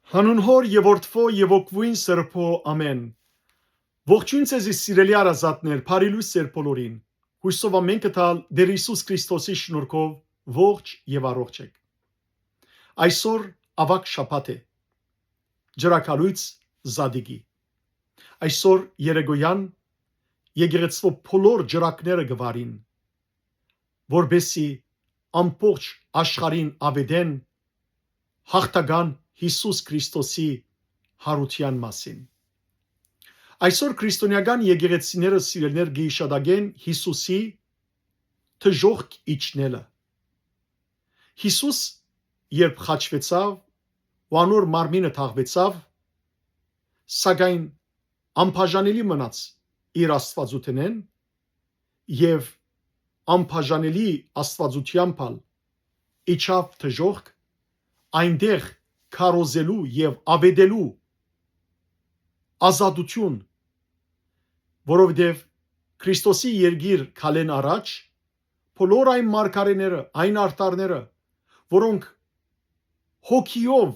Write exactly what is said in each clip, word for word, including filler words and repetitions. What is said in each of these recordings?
Հանուն Հօր եւ Որդի եւ Հոգիին Սրբոյ, ամէն։ Ողջոյն ձեզի, սիրելի հարազատներ, բարի լոյս ձեր բոլորին։ Յուսով ամէնքը տալ Տէր Յիսուս Քրիստոսի շնորհքով ողջ եւ առողջ էք։ Այսօր աւագ շաբաթ է, ջրագալոյց Զատիկի։ Այսօր երեկոյեան եկեղեցւոյ բոլոր ջրակները կը վառին, որպեսզի ամբողջ աշխարհին աւետեն յաղթական Յիսուս Քրիստոսի յարութեան մասին։ Այսօր քրիստոնէական եկեղեցիները, սիրելիներ, կը յիշատակեն Յիսուսի դժոխք իջնելը։ Յիսուս երբ խաչուեցաւ ու անոր մարմինը թաղուեցաւ, սակայն անբաժանելի մնաց իր Աստուածութենէն եւ անբաժանելի Աստուածութեամբ ալ իջաւ դժոխք, այնտեղ քարոզելու եւ աւետելու ազատութիւն, որովհետեւ Քրիստոսի երկիր գալէն առաջ բոլոր այն մարգարէները, այն արտառները, որոնք հոգիով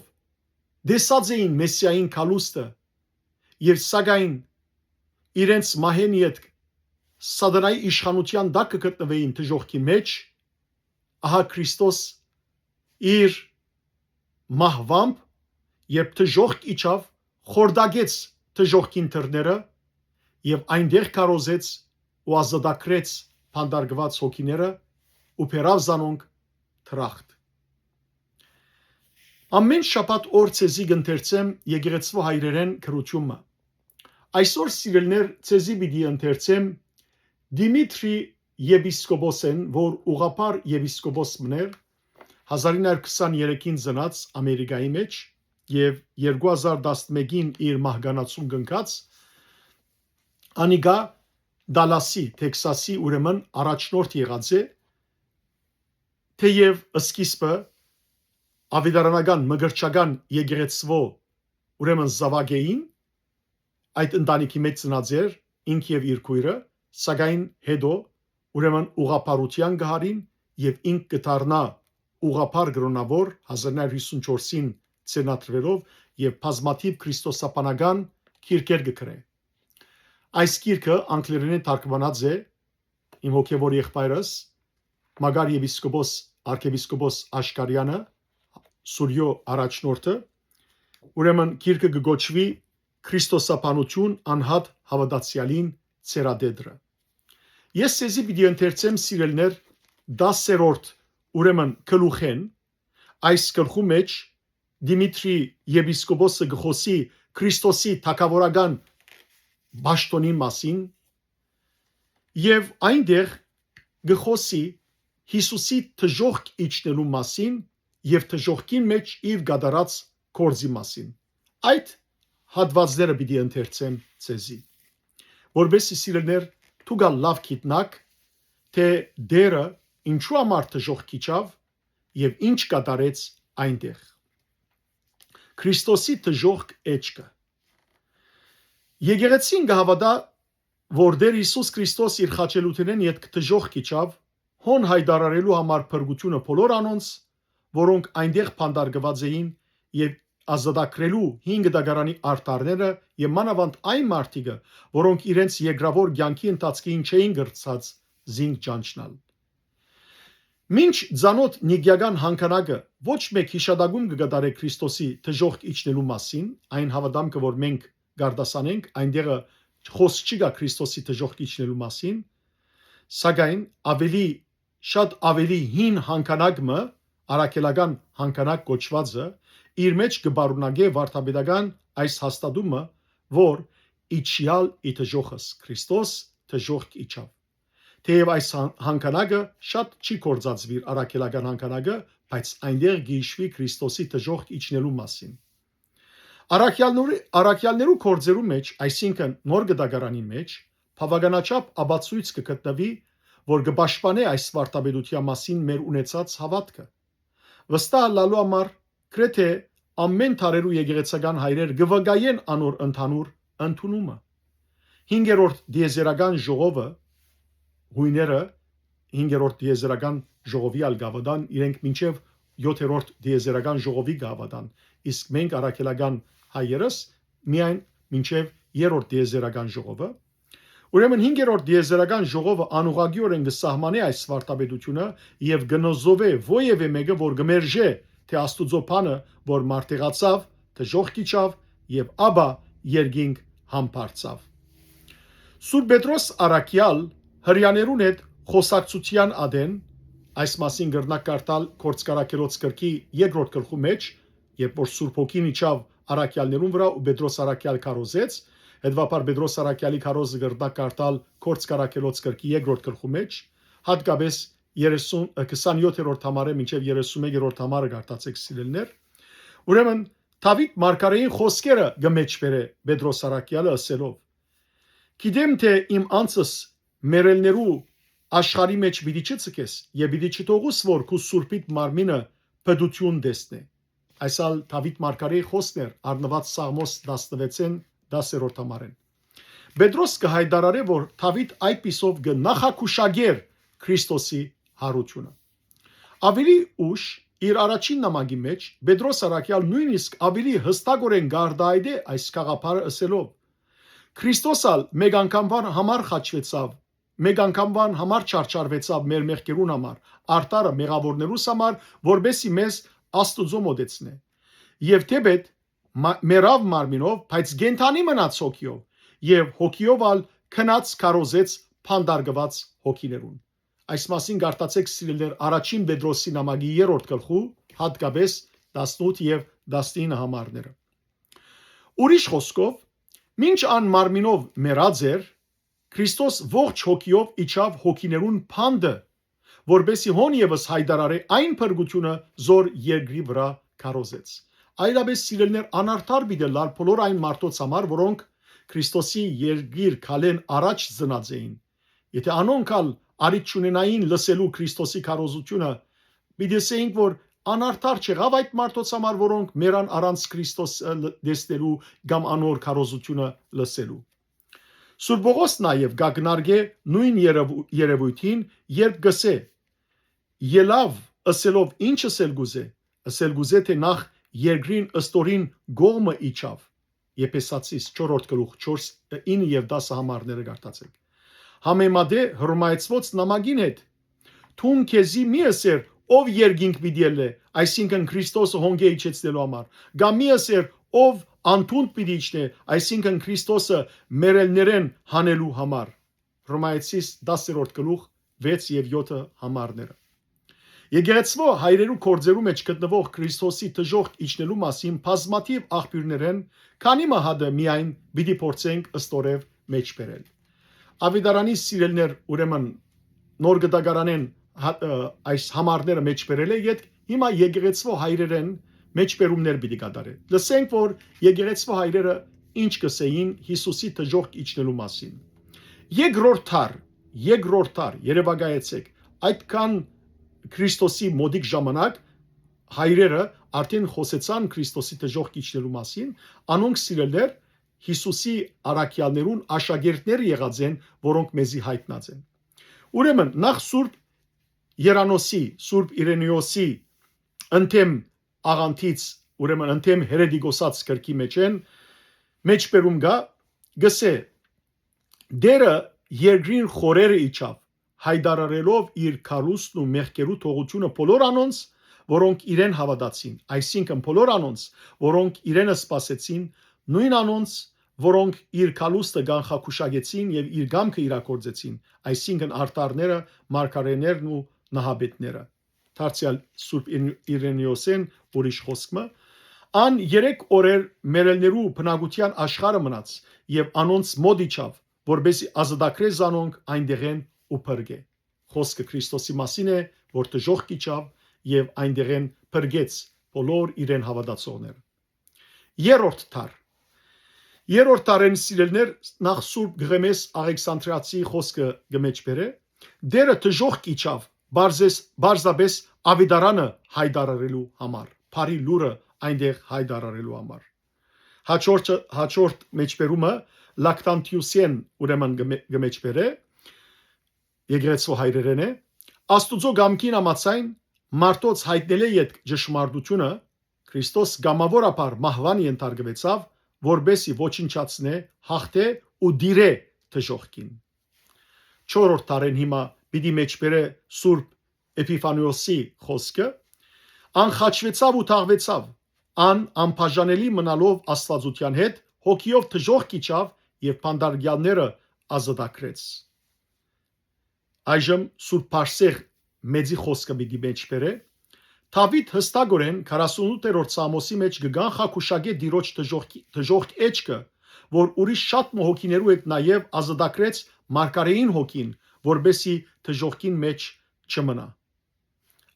տեսած էին Մեսիային գալուստը, եւ սակայն իրենց մահէն ետք սատանայի իշխանութեան տակ կը գտնուէին դժոխքի մէջ, ահա Քրիստոս իր մահուամբ, երբ դժոխք իջաւ, խորտակեց դժոխքին դռները եւ այնտեղ քարոզեց ու ազատագրեց բանտարկուած հոգիները ու բերաւ զանոնք դրախտ։ Ամէն շաբաթ օր ձեզի կ'ընթերցեմ եկեղեցւոյ հայրերէն գրութիւնը։ Այսօր, սիրելիներ, ձեզի պիտի ընթերցեմ Դիմիթրի եպիսկոպոսէն, որ ուղղափառ եպիսկոպոս մըն էր, հազար ինը հարիւր քսաներեքին ծնած Ամերիկայի մէջ եւ երկու հազար տասնմէկին իր մահկանացուն կնքած, անիկա Դալասի, Թեքսասի, ուրեմն առաջնորդ եղած է, թէեւ սկիզբը աւետարանական, մկրտչական եկեղեցւոյ, ուրեմն զաւակ էին, այդ ընտանիքի մէջ ծնած էր ինք եւ իր քոյրը, սակայն յետոյ, ուրեմն ուղղափառութեան կը յարին եւ ինք կը դառնայ ուղղափառ կրօնաւոր հազար ինը հարիւր հիւսունչորսին ձեռնադրուելով եւ բազմաթիւ քրիստոսաբանական գիրքեր կը գրէ։ Այս գիրքը անգլերէնէն թարգմանած է իմ հոգեւոր եղբայրս, մակար եպիսկոպոս, արքեպիսկոպոս Աշկարեանը, Սուրիոյ առաջնորդը, ուրեմն գիրքը կը կոչուի Քրիստոսաբանութիւն անհատ հաւատացեալին ծերատետրը։ Ես ձեզի պիտի ընթերցեմ, սիրելիներ, դասերորդ, ուրեմն գլուխէն, այս գլխու մէջ Դիմիթրի եպիսկոպոսը կը խօսի Քրիստոսի թագաւորական պաշտօնին մասին եւ այնտեղ կը խօսի Յիսուսի դժոխք իջնելու մասին եւ դժոխքին մէջ իր կատարած գործի մասին։ Այդ հատուածները պիտի ընթերցեմ ձեզի, որպեսզի, սիրելիներ, դուք ալ լաւ գիտնաք, թէ Տէրը ինչու համար դժոխք իջաւ եւ ինչ կատարեց այնտեղ։ Քրիստոսի դժոխք էջքը։ Եկեղեցին կը հաւատայ, որ Տէր Յիսուս Քրիստոս իր խաչելութենէն ետք դժոխք իջաւ, հոն յայտարարելու համար փրկութիւնը բոլոր անոնց, որոնք այնտեղ բանտարկուած էին, եւ ազատագրելու հին կտակարանի արտառները եւ մանաւանդ այն մարդիկը, որոնք իրենց երկրաւոր կեանքի ընթացքին չէին կրցած զինք ճանչնալ։ Մինչ ծանօթ նիկեական հանգանակը ոչ մէկ յիշատակում կը կատարէ Քրիստոսի դժոխք իջնելու մասին, այն հաւատամքը, որ մենք կարտասանենք, այնտեղը խօս չի գայ Քրիստոսի դժոխք իջնելու մասին, սակայն աւելի, շատ աւելի հին հանգանակ մը, առաքելական հանգանակ կոչուածը, իր մէջ կը պարունակէ վարդապետական այս հաստատումը, որ իջեալ ի դժոխս Քրիստոս դժոխք իջաւ։ Թէեւ այս հան-, հանգանակը շատ չի կործածուիր առաքելական հանգանակը, բայց այնտեղ կը յիշուի Քրիստոսի դժոխք իջնելու մասին։ Առաքյալներու, առաքյալներու գործերու մէջ, այսինքն նոր կտակարանին մէջ, բաւականաչափ ապացոյց կը գտնուի, որ կը պաշտպանէ այս վարդապետութեան մասին մեր ունեցած հաւատքը։ Վստահ ըլլալու համար գրեթէ ամէն դարերու եկեղեցական հայրեր կը վկայեն անոր ընդհանուր ընդունումը։ Հինգերորդ դիեզերական ժողովը, յոյները, հինգերորդ դիեզերական ժողովի ալ գաւադան իրենք մինչեւ յոթերորդ տիեզերական ժողովի կը հաւատան, իսկ մենք առաքելական հայերս միայն մինչեւ երրորդ տիեզերական ժողովը։ Ուրեմն հինգերորդ տիեզերական ժողովը անուղղակիօրէն կը սահմանէ այս վարդապետութիւնը եւ կը նզովէ որեւէ մէկը, որ կը մերժէ թէ Աստուծոյ բանը, որ մարտեղացաւ, դժոխք իջաւ եւ ապա երկինք համբարձաւ։ Սուրբ Պետրոս Առաքեալ Հրեաներուն հետ խօսակցութեան ատեն, այս մասին կրնակ կարդալ Գործարաքելոց գրքի երկրորդ գլխու մեջ, երբ որ Սուրբ Հոգին իջաւ առաքեալներուն վրայ ու Պետրոս Առաքեալ քարոզեց, հետեւաբար Պետրոս Առաքեալի քարոզը կրնակ կարդալ Գործարաքելոց գրքի երկրորդ գլխու մեջ, հատկապես երեսուն, քսանյոթերորդ համարէ մինչեւ երեսունմեկերորդ համարը կարդացէք, սիրելիներ։ Ուրեմն Դաւիթ մարգարէին խօսքերը կը մեջբերէ Պետրոս Առաքեալը ըսելով. «Գիտեմ թէ իմ անձս մեռելներու աշխարհի մեջ պիտի չցկես եւ պիտի չթողուս որ քու սուրբիդ մարմինը փդութիւն տեսնէ»։ Այս ալ Դաւիթ մարգարէի խօսքն էր, առնուած Սաղմոս տասնվեցէն դասերորդ համարէն։ Պետրոս կը յայտարարէ, որ Դաւիթ այդպիսով կը նախագուշակէր Քրիստոսի յարութիւնը։ Աւելի ուշ, իր առաջին նամակի մեջ, Պետրոս Առաքեալ նոյնիսկ աւելի յստակօրէն կ'արտայայտէ այս գաղափարը ըսելով. «Քրիստոս ալ մէկ անգամվան համար խաչուեցաւ, մէկ անգամվան համար չարչարուեցաւ մեր մեղքերուն համար, արդարը մեղաւորներուս համար, որպէսզի մեզ Աստուծոյ մօտեցնէ։ Եւ թէպէտ մա-, մեռաւ մարմինով, բայց կենդանի մնաց հոգիով, եւ հոգիով ալ քնած քարոզեց փանդարգուած հոգիներուն»։ Այս մասին կարդացէք, սիրելիներ, առաջին Պետրոսի նամակի երրորդ գլխու, հատկապես տասնութ եւ տասնինը համարները։ Ուրիշ խօսքով, մինչ ան մարմինով մեռած էր, Քրիստոս ողջ հոգիով իջաւ հոգիներուն փանդը, որպեսզի հոն եւս յայտարարէ այն փրկութիւնը, զոր երկրի վրայ քարոզեց։ Այլապէս, սիրելիներ, անարդար պիտի ըլլար բոլոր այն մարդոց համար, որոնք Քրիստոսի երկիր քալէն առաջ ծնած էին։ Եթէ անոնք ալ առիթ չունենային լսելու Քրիստոսի քարոզութիւնը, պիտի ըսէինք, որ անարդար չեղա՞վ այդ մարդոց համար, որոնք մեռան առանց Քրիստոս, ը, լ-, տեսնելու կամ անոր քարոզութիւնը լսելու։ Սուրբ Պողոս նաեւ կ'ակնարկէ նոյն երեւու-, երեւոյթին, երբ կ'ըսէ. «Ելաւ, ըսելով, ինչ ըսել կ'ուզէ, ըսել կ'ուզէ թէ նախ երկրին ստորին կողմը իջաւ»։ Եփեսացիս չորրորդ գլուխ չորս, ինը եւ տասը համարները կարդացէք։ Համեմատէ հռոմայեցուց նամակին հետ. «Դուն քեզի մի ըսեր, ով երկինք պիտի ելլէ», այսինքն Քրիստոսը հոնկէ իջեցնելու համար, կամ մի ըսեր, «Ով անտունդ պիտի իջնէ», այսինքն Քրիստոսը մեռելներէն հանելու համար։ Հռոմայեցիս տասերորդ գլուխ վեց եւ յոթը համարները։ Եկեղեցւոյ հայրերու գործերու մեջ գտնուող Քրիստոսի դժոխք իջնելու մասին բազմաթիւ աղբիւրներէն քանի մը հատը միայն պիտի փորձենք ստորեւ մէջ բերել։ Աւետարանի սիրելիներ, ուրեմն, նոր գտակարանէն հա-, ը, այս համարները մէջ բերելէ ետք հիմա եկեղեցւոյ հայրերէն մէջբերումներ պիտի կատարէ։ Լսենք, որ եկեղեցւոյ հայրերը ինչ կ'ըսէին Յիսուսի դժոխք իջնելու մասին։ Երկրորդ դար, երկրորդ դար, երեւակայեցէք, այդքան Քրիստոսի մօտիկ ժամանակ հայրերը արդեն խօսեցան Քրիստոսի դժոխք իջնելու մասին, անոնք, սիրելիներ, Յիսուսի առաքեալներուն աշակերտները եղած են, որոնք մեզի յայտնած են։ Ուրեմն, նախ Սուրբ Երանոսի, Սուրբ Իրենեոսի ընդդեմ աղանթից, ուրեմն ընդդեմ հերետիկոսաց գրքի մեջ են, մեջբերում կայ, կ'ըսէ. «Տէրը երկրին խորերը իջաւ, յայտարարելով իր գալուստն ու մեղքերու թողութիւնը բոլոր անոնց, որոնք իրեն հաւատացին, այսինքն՝ բոլոր անոնց, որոնք իրեն սպասեցին, նոյն անոնց, որոնք իր գալուստը կանխագուշակեցին եւ իր կամքը իրագործեցին, այսինքն՝ արդարները, մարգարէներն ու նահապետները»։ Դարձեալ Սուրբ Իրեն-, Իրենեոսէն ուրիշ խօսք մը. «Ան երեք օրեր մեռելներու բնակութեան աշխարհը մնաց եւ անոնց մօտ իջաւ, որպեսզի ազատագրէ զանոնք այնտեղէն ու փրկէ»։ Խօսքը Քրիստոսի մասին է, որ դժոխք իջաւ եւ այնտեղէն փրկեց բոլոր իրեն հաւատացողները։ Երրորդ դար։ Երրորդ դարէն, սիրելիներ, նախ Սուրբ Գղեմէս Աղեքսանտրիացի խօսքը կը մեջբերէ. «Տէրը դժոխք իջաւ, բարձես-, պարզապէս աւետարանը յայտարարելու համար, բարի լուրը այնտեղ յայտարարելու համար»։ Հաջորդը, հաջորդ մեջբերումը Լակտանտիուսէն, ուրեմն, կը մէ-, կը մեջբերէ, եկեղեցու հայրերէն է. «Աստուծոյ կամքին համաձայն, մարդոց յայտնելէ ետք ճշմարտութիւնը, Քրիստոս կամաւորաբար մահուան ենթարկուեցաւ, որպէս զի ոչնչացնէ, յաղթէ ու տիրէ դժոխքին։ Չորրորդ դարէն հիմա պիտի մէջբերէ Սուրբ Էփիֆանիոսի խօսքը. «Ան խաչուեցաւ ու թաղուեցաւ, ան անբաժանելի մնալով Աստուածութեան հետ, հոգիով դժոխք իջաւ եւ բանտարկեալները ազատագրեց»։ Այժմ Սուրբ Բարսեղ մեծի խօսքը պիտի մէջբերէ. «Դաւիթ յստակօրէն քառասունութերորդ Սաղմոսի մէջ կը կանխագուշակէ Տիրոջ դժոխքի-, դժոխք էջքը, որ ուրիշ շատ մը հոգիներու հետ նաեւ ազատագրեց մարգարէին հոգին, որպէս զի դժոխքին մէջ չմնայ»։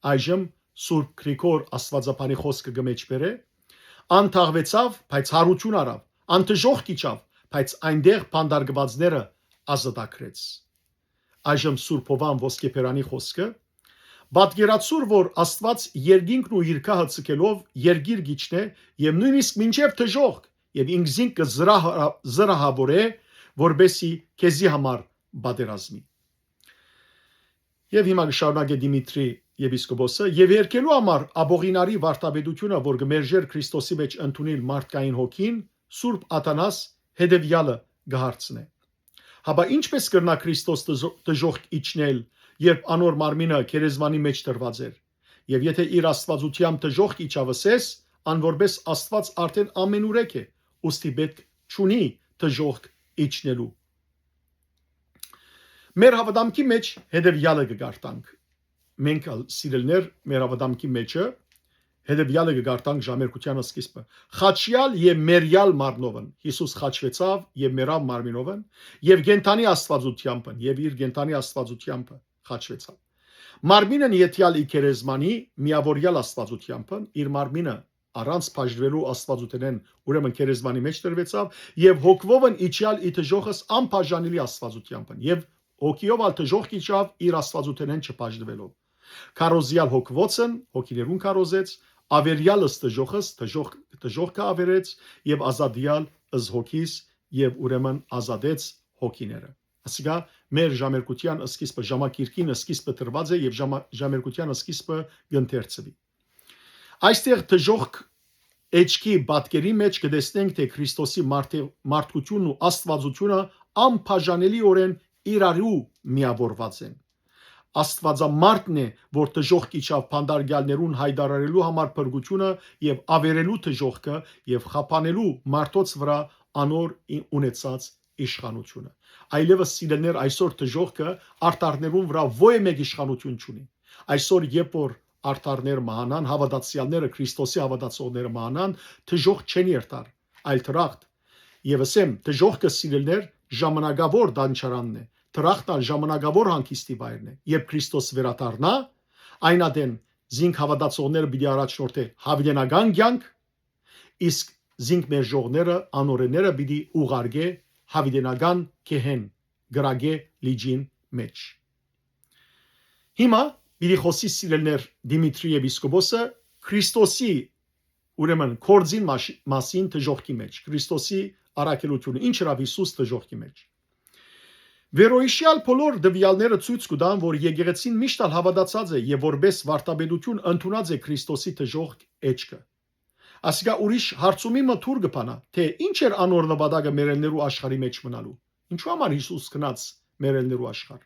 Այժմ Սուրբ Գրիգոր Աստուածաբանի խօսքը կը մէջբերէ. «Ան թաղուեցաւ, բայց յարութիւն առաւ, ան դժոխք իջաւ, բայց այնտեղ բանտարկուածները ազատագրեց»։ Այժմ Սուրբ Հովան Ոսկեբերանի խօսքը. «Պատկերացուր, որ Աստուած երկինքն ու իր գահը ցկելով երկիր կ'իջնէ եւ նոյնիսկ մինչեւ դժոխք, եւ ինքզինք կը զրահ-, զրահաւորէ, որպէս զի քեզի համար պատերազմի»։ Եւ հիմա կը շարունակէ Դիմիթրի եպիսկոպոսը. «Եւ երկելու համար աբողինարի վարդապետությունը, որ կը մերժէր Քրիստոսի մէջ ընդունիլ մարդկային հոգին, Սուրբ Աթանաս հետեւեալը կը հարցնէ. Հապա ի՞նչպէս կրնայ Քրիստոս դժո-, դժոխք իջնել, երբ անոր մարմինը գերեզմանի մէջ դրուած էր։ Եւ եթէ իր Աստուածութեամբ դժոխք իջաւ ըսես, ան որպէս Աստուած արդէն ամենուրեք է, ուստի պէտք չունի դժոխք իջնելու»։ Մեր հաւատամքի մէջ հետեւեալը կը կարդանք։ Մենք ալ, սիրելիներ, մեր հաւատամքի մէջը հետեւեալը կը կարդանք ժամերգութեան սկիզբը. «Խաչեալ եւ մեռեալ մարմնովն Յիսուս խաչուեցաւ եւ մեռաւ մարմինովն, եւ կենդանի Աստուածութեամբն, եւ իր կենդանի Աստուածութեամբը խաչուեցաւ։ Մարմինն եթեալ ի գերեզմանի միաւորեալ Աստուածութեամբն, իր մարմինը առանց բաժնուելու Աստուածութենէն, ուրեմն գերեզմանի մէջ տրուեցաւ, եւ հոգովն իջեալ ի դժոխս անբաժանելի Աստուածութեամբն, եւ հոգիով ալ դժոխք իջաւ իր Աստուածութենէն չբաժնուելով։ Քարոզեալ հոգվոցն հոգիներուն քարոզեց, աւերեալս դժոխս դժոխք, դժոխքը աւերեց, եւ ազատեալ ըս հոգիս, եւ ուրեմն ազատեց հոգիները»։ Ասիկա մեր ժամերգութեան սկիզբը, ժամակիրքին սկիզբը դրուած է եւ ժամա-, ժամերգութեան սկիզբը կ'ընթերցուի։ Այստեղ դժոխք էջքի պատկերի մէջ կը տեսնենք, թէ Քրիստոսի մարդի-, մարդկութիւնն ու Աստուածութիւնը անբաժանելիօրէն իրարու միաւորուած են։ Աստուածամարտն է, որ դժոխք իջաւ բանտարկեալներուն յայտարարելու համար փրկութիւնը եւ աւերելու դժոխքը եւ խափանելու մարդոց վրայ անոր ի-, ունեցած իշխանութիւնը։ Այլեւս, սիրելիներ, այսօր դժոխքը արտառներուն վրայ ոյ մէկ իշխանութիւն չունի։ Այսօր, երբ որ արտառներ մահանան, հաւատացեալները, Քրիստոսի հաւատացողները մահանան, դժոխք չեն երթար, այլ դրախտ։ Եւ ըսեմ, դժոխքը, սիրելիներ, ժամանակաւոր դանչարանն է, դրախտն ալ ժամանակաւոր հանգիստի վայրն է։ Երբ Քրիստոս վերադառնայ, այն ատեն զինք հաւատացողները պիտի առաջնորդէ յաւիտենական կեանք, իսկ զինք մերժողները, անօրէները պիտի ուղարկէ յաւիտենական գեհեն, կրակէ լիճին մէջ։ Հիմա պիտի խօսի, սիրելիներ, Դիմիթրի եպիսկոպոսը Քրիստոսի, ուրեմն, գործին մաշ-, մասին դժոխքի մէջ, Քրիստոսի առաքելութիւնը, ինչ ըրաւ Յիսուս դժոխքի մէջ։ Վերոյիշեալ բոլոր տուեալները ցոյց կու տան, որ եկեղեցին միշտ ալ հաւատացած է եւ որպէս վարդապետութիւն ընդունած է Քրիստոսի դժոխք էջքը։ Ասիկա ուրիշ հարցումի մը դուռ կը բանայ, թէ ի՞նչ էր անոր նպատակը մեռելներու աշխարհի մէջ մնալու։ Ինչու համար Յիսուս գնաց մեռելներու աշխարհ։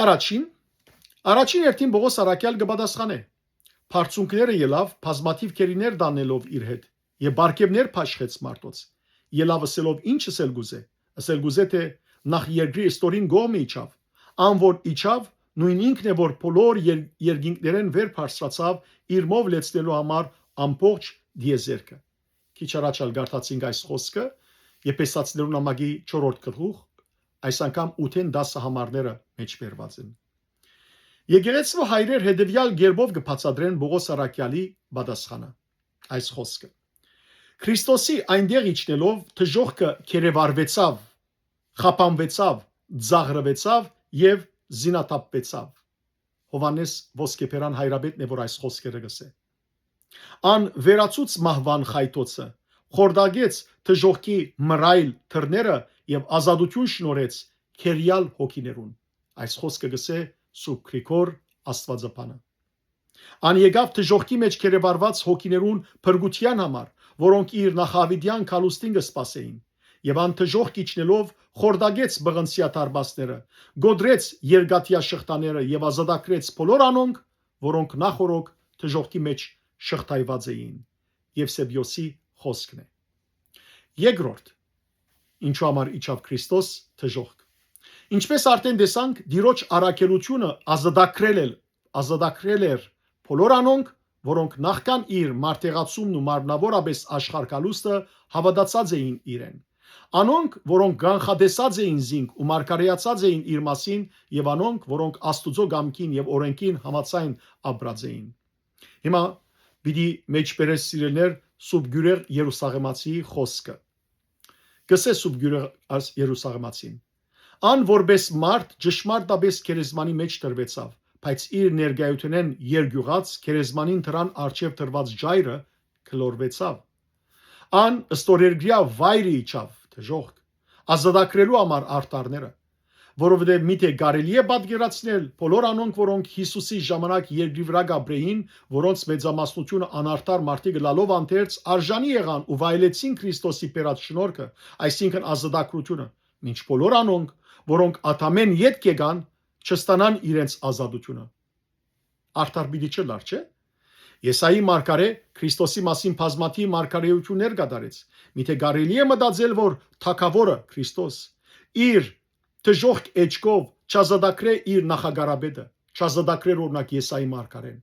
Առաջին, առաջին հերթին Պողոս առաքեալ կը պատասխանէ. «Բարձունքները ելաւ, բազմաթիւ գերիներ տանելով իր հետ, եւ պարգեւներ բաշխեց մարդոց, ելաւ ըսելով ինչ ըսել կուզէ, ըսել կուզէ, թէ նախ երկրի ստորին կողմը իջաւ, ան որ իջաւ, նոյն ինքն է, որ բոլոր եր-, երկինքներէն վեր բարձրացաւ, իրմով լեցնելու համար ամբողջ դիեզերքը»։ Քիչ առաջ ալ կարդացինք այս խօսքը, Եփեսացիներուն նամակի չորրորդ գլխուղ, այս անգամ ութէն տասը համարները մէջ բերուած են։ Եկեղեցու հայրեր հետեւեալ կերպով կը բացատրեն Պողոս առաքեալի պատասխանը այս խօսքը. «Քրիստոսի այնտեղ իջնելով դժոխքը կերեվարուեցաւ, խափանուեցաւ, ծաղրուեցաւ եւ զինաթափուեցաւ»։ Յովհաննէս Ոսկեբերան հայրապետն է, որ այս խօսքերը կ'ըսէ։ «Ան վերացուց մահուան խայթոցը, խորտակեց դժոխքի մռայլ դռները եւ ազատութիւն շնորհեց քերեալ հոգիներուն»։ Այս խօսքը կ'ըսէ Սուրբ Գրիգոր Աստուածաբանը։ Ան եկաւ դժոխքի մէջ գերեվարուած հոգիներուն փրկութեան համար, որոնք իր նախահաւիտեան գալուստին կը սպասէին։ Եւ ան դժոխք իջնելով՝ խորդակեց պղնձեայ դարպասները, կոտրեց երկաթեայ շղթաները եւ ազատագրեց բոլոր անոնք, որոնք նախօրոք դժոխքի մէջ շղթայուած էին։ Եւսեբիոսի խօսքն է։ Երկրորդ, ինչու համար իջաւ Քրիստոս դժոխք։ Ինչպէս արդէն տեսանք, Տիրոջ առաքելութիւնը ազատագրել էր, ազատագրել էր բոլոր անոնք, որոնք նախքան իր մարդեղացումն ու մարմնաւորապէս աշխարհ գալուստը հաւատացած էին իրեն։ Անոնք, որոնք կանխատեսած էին զինք ու մարգարեացած էին իր մասին, եւ անոնք, որոնք Աստուծոյ կամքին եւ օրէնքին համաձայն ապրած էին։ Հիմա պիտի մէջբերես, սիրելիներ, Սուրբ Գիւրեղ Երուսաղեմացիի խօսքը։ Կ'ըսէ Սուրբ Գիւրեղ Երուսաղեմացին. «Ան որպէս մարդ ճշմարտապէս գերեզմանի մէջ տրուեցաւ, բայց իր ներկայութենէն երկիւղած գերեզմանին դրան առջեւ դրուած ժայռը գլորուեցաւ։ Ան ստորերկրեայ վայրը իջաւ, դժոխք, ազատագրելու համար արդարները, որովհետեւ միթէ կարելի է պատկերացնել բոլոր անոնք, որոնք Յիսուսի ժամանակ երկրի վրայ կ'ապրէին, որոնց մեծամասնությունը անարդար մարդիկ ըլլալով անդերձ արժանի եղան ու վայելեցին Քրիստոսի բերած շնորհքը, այսինքն ազատագրութիւնը, մինչ բոլոր անոնք, որոնք ատամէն ետք եկան, չստանան իրենց ազատութիւնը»։ Արդար պիտի չըլլար, չէ՞։ Եսայի մարգարէ Քրիստոսի մասին բազմաթիւ մարգարէութիւններ կատարեց։ Միթէ կարելի է մտածել, որ թագաւորը Քրիստոս իր դժոխք էջքով չազատագրէ իր նախագահապետը, չազատագրեր, օրինակ, Եսայի մարգարէն։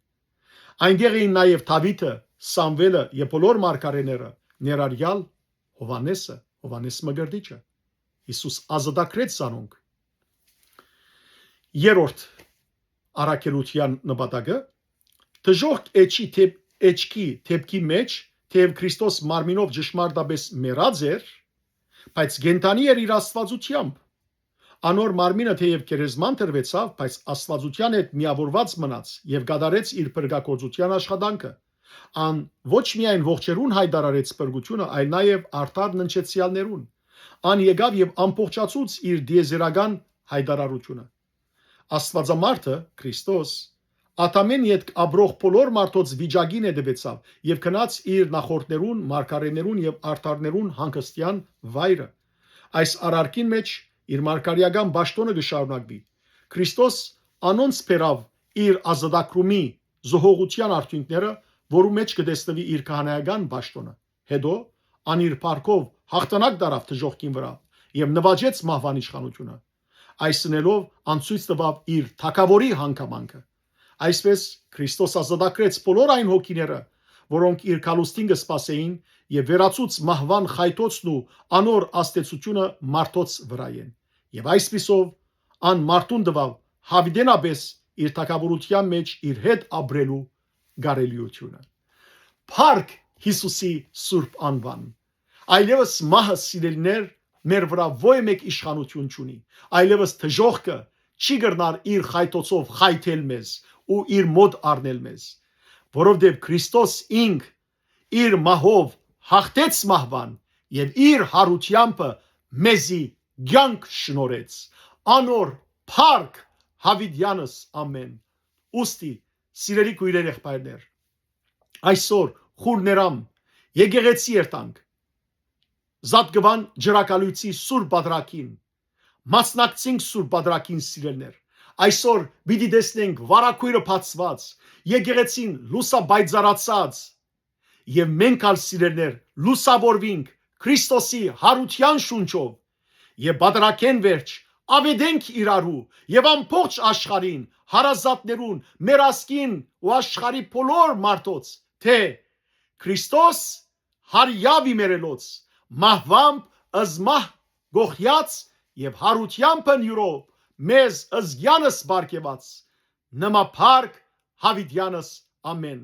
Այնտեղ էին նաեւ Դաւիթը, Սամուէլը եւ բոլոր մարգարէները, ներառեալ Յովհաննէսը, Յովհաննէս Մկրտիչը։ Յիսուս ազատագրեց զանոնք։ Երրորդ առաքելութեան նպատակը, դժոխք էջի դեպ-, էջքի դեպքի մէջ, թէեւ Քրիստոս մարմինով ճշմարտապէս մեռած էր, բայց կենդանի էր իր Աստուածութեամբ։ Անոր մարմինը թէեւ գերեզման դրուեցաւ, բայց Աստուածութեան հետ միաւորուած մնաց եւ կատարեց իր փրկագործութեան աշխատանքը։ Ան ոչ միայն ողջերուն յայտարարեց փրկութիւնը, այլ նաեւ արդար ննջեցեալներուն։ Ան եկաւ եւ ամբողջացուց իր դիեզերական յայտարարութիւնը։ Աստուածամարդը, Քրիստոս, ատամէն ետք ապրող բոլոր մարդոց վիճակին հետեւեցաւ եւ գնաց իր նախորդներուն, մարգարէներուն եւ արդարներուն հանգստեան վայրը։ Այս արարքին մէջ իր մարգարէական պաշտօնը կը շարունակուի։ Քրիստոս անոնց բերաւ իր ազատագրումի զոհողութեան արդիւնքները, որու մէջ կը տեսնուի իր քահանայական պաշտօնը։ Հետո ան իր փառքով յաղթանակ տարաւ դժոխքին վրայ եւ նուաճեց մահուան իշխանութիւնը։ Այս ընելով ան ցոյց տուաւ իր թագաւորի հանգամանքը։ Այսպէս, Քրիստոս ազատագրեց բոլոր այն հոգիները, որոնք իր գալուստին կը սպասէին, եւ վերացուց մահուան խայթոցն ու անոր ազդեցութիւնը մարդոց վրայ են։ Եւ այսպիսով, ան մարդուն տուաւ յաւիտենապէս իր թագաւորութեան մէջ իր հետ ապրելու կարելիութիւնը։ Փառք Յիսուսի սուրբ անուան։ Այլեւս մահը, սիրելիներ, մեր վրայ ոյ մէկ իշխանութիւն չունի։ Այլեւս դժոխքը չի կրնար իր խայթոցով խայթել մեզ ու իր մօտ առնել մեզ, որովհետեւ Քրիստոս ինք իր մահով յաղթեց մահուան եւ իր յարութեամբը մեզի կեանք շնորհեց։ Անոր փառք յաւիտեանս ամէն։ Ուստի, սիրելի քոյրեր, եղբայրներ, այսօր խուր ներամ, եկեղեցի երթանք, զատկուան ջրակալույցի սուր պատրակին, մասնակցենք սուր պատրակին, սիրելիներ։ Այսօր պիտի տեսնենք վարագոյրը բացուած, եկեղեցին լուսապայծառացած, եւ մենք ալ, սիրելիներ, լուսաւորուինք Քրիստոսի յարութեան շունչով եւ պատրակէն վերջ աւետենք իրարու եւ ամբողջ աշխարհին, հարազատներուն, մեր ազգին ու աշխարհի բոլոր մարդոց, թէ Քրիստոս յարեաւ իմերելոց, մահուամբ զմահ գողյաց եւ յարութեամբն իւրով մեզ զգեանս պարգեւած, նմա փառք յաւիտեանս ամէն։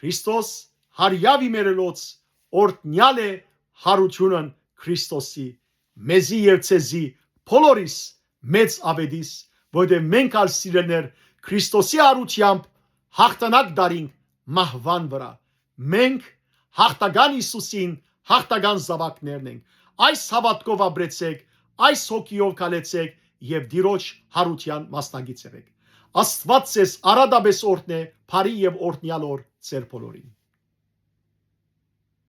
Քրիստոս յարեաւ իմերելոց օրհնեալ է յարութիւնն Քրիստոսի, մեզի եւ ձեզի բոլորիս մեծ աւետիս, որտեղ մենք ալ, սիրելիներ, Քրիստոսի յարութեամբ յաղթանակ դարինք մահուան վրայ։ Մենք յաղթական Յիսուսին յաղթական զաւակներն ենք։ Այս հաւատքով ապրեցեք, այս հոգիով քալեցեք եւ Տիրոջ յարութեան մասնակից եղեք։ Աստուած ձեզ առատապէս օրհնէ, բարի եւ օրհնեալ օր ձեր բոլորին։